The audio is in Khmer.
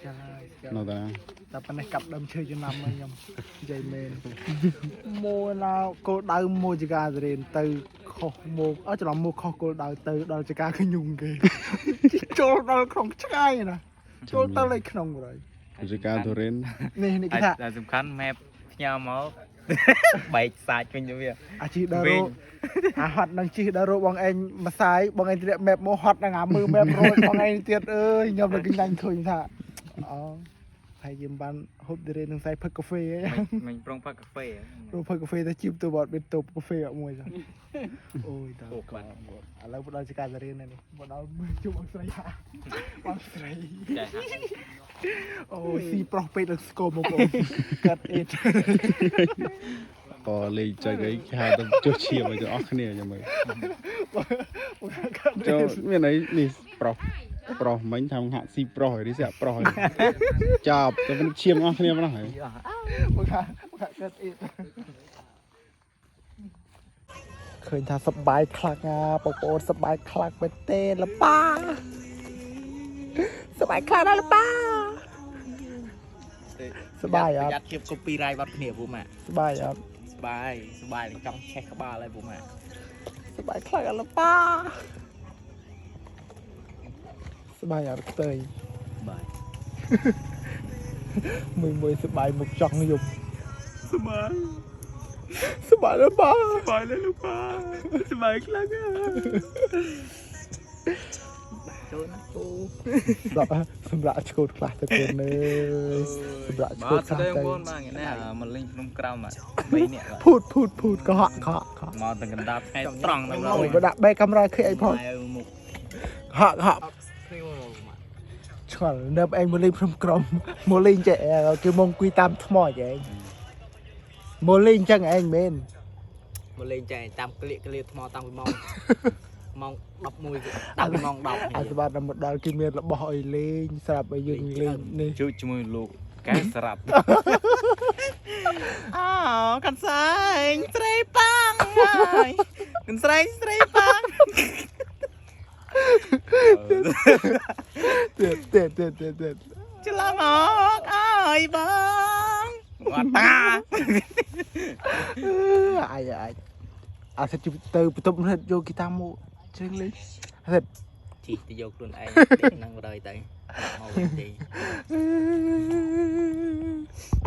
ចាហើយ នៅតា តែប៉ុណ្ណេះកាប់ដើមឈើចំណាំហើយខ្ញុំនិយាយមែនមួយណាគោលដៅមួយចកាសេរីនទៅខុសមកអត់ច្រឡំមកខុសគោលដៅទៅដល់ចកាខ្ញុងគេចូលដល់ក្នុងឆ្ងាយណាចូលទៅលេខក្នុងហើយ ជាការទុរិន នេះនេះគេថា តែសំខាន់ map ផ្ញើមកបែកសាច់វិញទៅវា អាជីដល់រោអាហត់នឹងជីដល់រោបងឯងម្សាយបងឯងធ្លាក់ map មកហត់នឹងអាមើល map រោបងឯងទៀតអើយខ្ញុំនៅកញ្ញាញ់ឃើញថាអូហើយយើងបានហូបឌីរេនឹងសាយផឹកកាហ្វេហី មិញប្រុងផឹកកាហ្វេ ព្រោះផឹកកាហ្វេទៅជីបទៅបត់មានតូបកាហ្វេអត់មួយចុះអូយតើកឥឡូវបដល់ចកាសារៀននេះបដល់មើលជុំអងស្រីហាបងស្រី ចា អូយស៊ីប្រុសពេកដល់ស្គមមកបងកាត់អេត ក៏លេងចឹងអីគេហៅទៅចុះឈាមឲ្យទាំងអស់គ្នាចាំមើល កាត់អេ ចូល ត មានអីនេះប្រុសប្រុសមិញថាហាក់ស៊ីប្រុសហើយនេះស្អាក់ប្រុសហើយចាប់ទៅមិនឈាមអស់គ្នាម្ដងហើយ បងខាបងខាកាត់អេតឃើញថាសប្បាយខ្លាំងណាបងប្អូនសប្បាយខ្លាំងមែនទេលប៉ាសប្បាយខ្លាំងណាស់លប៉ាសប្បាយអត់ ប្រយ័ត្នភាព copyright បាត់គ្នាពូម៉ាក់ សប្បាយអត់ សបាយសបាយនឹងចង់ឆេះក្បាលហើយពូម៉ាក់ សប្បាយខ្លាំងអត់លប៉ាសប្បាយអត់ខ្ទើយ បាយ មួយមួយសប្បាយមុខចង់យប់ សបាយ សប្បាយលប៉ា សបាយเลยลูกป้าសបាយខ្លាំងណាស់ ចូលណាពូ សម្រាប់ឆ្កូតខ្លះទៅកូនអើយសម្រាប់ឆ្កូ បាទ តខ្លះទៅ ស្ដីបងប្អូនបាទថ្ងៃនេះមកលេងភ្នំក្រោមបាទ3នាក់បាទ ភូតភូតភូតកុហកកុហកកុហក មកទាំងកណ្ដាលថ្ងៃត្រង់តែម្ដង អូយបើដាក់បែកកាមេរ៉ាឃើញអីផង បាយមុខ កុហកកុហក គ្នាមកពូម៉ាក់ ឆ្ងល់នៅឯងមកលេងភ្នំក្រំមកលេងចេះគេមកអង្គុយតាមថ្មចេះឯងមកលេងចឹងឯងមែន មកលេងចែតាមក្លៀកក្លៀថ្មតាំងពីម៉ោងម៉ោង11តាំងពីម៉ោង10 អាសបាតដល់មកដល់គេមានរបស់អីលេងស្រាប់ឲ្យយើងលេងនេះ ជួបជាមួយលោកកែស្រាប់ អូកន្សែងស្រីប៉ាងហើយកន្សែងស្រីប៉ាង ទៀតទៀតទៀតទៀតទៀត ច្រឡំមកអើយបង អត់តា អាយអាយអាសិតទៅបន្ទប់នេះយកហ្គីតាមកច្រៀងលេងអាសិត ជីទៅយកខ្លួនឯងដេកហ្នឹងបណ្ដោយទៅមកវិញទេ